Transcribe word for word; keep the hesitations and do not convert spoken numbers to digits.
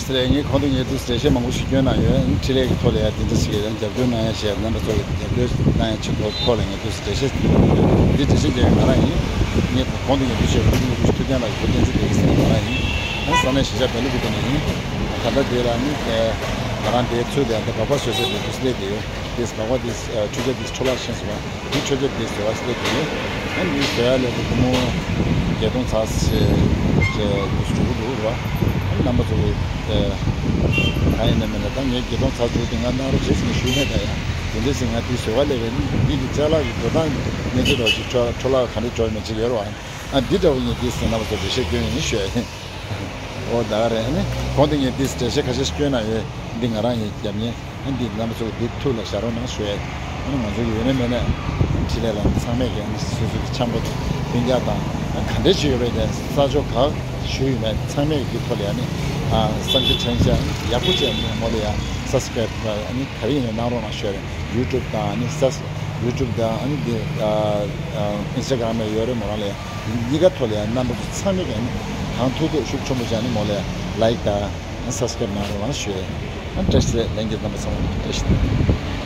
ཟེར་ངས་གོང་དུ་ངས་དུས་འགྲེལ་བཤད་མང་པོ་ཞིག་བསྐྱོན་གནང་ཡོད། འཕྲིན་ལས་ཀྱི་ཐོག་ལ་ཡང་དེ་འདྲ་ཞིག་ཡང་རྒྱབ་སྐྱོར་གནང་ཡ་ཞེས་རྣམ་པ་ཚོ་གིས་རྒྱབ་སྐྱོར་གནང་ཡ་ཆེད་དུ་ཐོག་ལ་ངས་དུས་འགྲེལ་བཤད་འདི་འགྲེལ་བཤད་རྒྱག་ཡ་ང་རང་ཡིན། ངས་གོང་དུ་ངས་དུས་བཤད་པའི་ཐུགས་རྗེ་ཐུགས་རྒྱལ་ལགས་ཀྱི་བུ་བསྟན་འཛིན་བདེ་སྐྱིད་ཟེར་ང་རང་ཡིན། ང་ས་གནས་གཞིས་ཆགས་བེ་ལུ་ཀུ་ཏི་ནས་ཡིན། ད་ལྟ་དེ་ལ་ནི་ང་རང་དེའི་ཚུལ་དེ་ད་སྦག་སྦག་བཟོས་ཚད་དེ་དུས་སླེབས་བསྡད་ཡོད། དེ་སྦག་སྦག་དེ་ཆུ་ཚོད་དེ་འཕྲོ་བརླག་ཕྱིན་སོང་བ། དེ་ཆོས་རྒྱལ་དེ་ཟེར་བ་ཞིག་ལས་དེ་ནི། ཨ་ནི་ཟེར་ཡ་ལས་དེ་བུ་མོ་བརྒྱད་སྟོང་ཚར་ཞེས་ཞེས་དུ་སུ་འགྲོ་གི་འདུག་ར། ཨ་ནི་རྣམ་པ་ཚོ་གིས་ཨ་གང་ཡིན་ན་མིན་ན་ད་ངས་བརྒྱད་སྟོང་ཚར་འགྲོ་དེ་ང་གནང་རོགས་བྱེད་ཟེར་ནས་ཞུས་མེད་ད་ཡ། དེ་འདྲ་ཟེར་ང་དེ་ཟེར་བ་ལས་བས་ནི་འདི་གི་ཅ་ལག་གི་འགྲོ་སྟངས་ངས་དེ་རོགས་ཅིག་འཕྲོ་འཕྲོ་བརླག་ག་འདྲ་འགྲོ་ཡོད་མེད་ཅིག་ཡོད་ར། ཨ་འདི་འདྲ་བོ་ངས་དེ་ཟེར་རྣམ་པ་ཚོ་འགྲེལ་བཤད་སྐྱོན་ཡིན་ཞུ་ཡ་ཡིན། ཨོ་ད་ག་རེད། ཨ་ནི་གོང་དུ་ངས་འདི་འགྲེལ་བཤད་ཁ་ཤས་ཤིག་བསྐྱོན་གནང་ཡོད། འདི་ང་རང་ཡིན་རྒྱབ་ཉན། ཨ་འདི་རྣམ་པ་ཚོ་འདི་ཐུགས་ལ་བཞག་རོགས་གནང་ཞུ་ཡས། ཨ་ནི་ང་ཚོ་ཡོད་ན་མེད་ན་འཕྲིན་ལས་ལ་ཚང་མས་ཀྱི་ཨ་ནི་སོ་སོ་གི་འཆམ་པོ་ལྷིང་འཇགས་དང་ཨ་ག་འདྲས་ཞིག་ཡོད་པའི་ཀྱི་ས་ཕྱོགས་ག་ཞུ་ཡོད་མེད་ཚང་མས་ཀྱི་འདི་ཐོག་ལ་ཨ་ནི་ཨ་བསམ་ཤེས་བྱང་ཆ་ཡག་པོ་བྱས་ནས་མོ་ལ་ཡ་སབ་སི་ཀ་རེབ་ཨ་ནི་ག་རེ་ཡིན་ན་གནང་རོགས་གནང་ཞུ་ཡས། ཡུ་ཊུབ་དང་ཨ་ནི་སབ་ཡུ་ཊུབ་དང་ཨ་ནི་འདི་ཨ་ཨ་ཨིན་སི་ཊ་གྷ་རམ་ལ་ཡོད་རེད་མོ་རང་ལ་ཡ། གཉིས་ཀ་ཐོག་ལ་ཡང་རྣམ་པ་ཚོ་ཚང་མས་ཀྱང་གང་ཐུབ་ཐུབ་ཤུགས་ཆེན་པོ་བྱས་ནས་མོ་ལ་ཡང་ལའིཀ་དང་སབ་སི་ཀ་རེབ་གནང་རོགས་གནང་ཞུ་ཡས། བཀྲ་ཤིས་བདེ་ལེགས། ལྷན་རྒྱས་རྣམ་པ་ཚང་མ་བཀྲ་ཤིས་བདེ་ལེགས།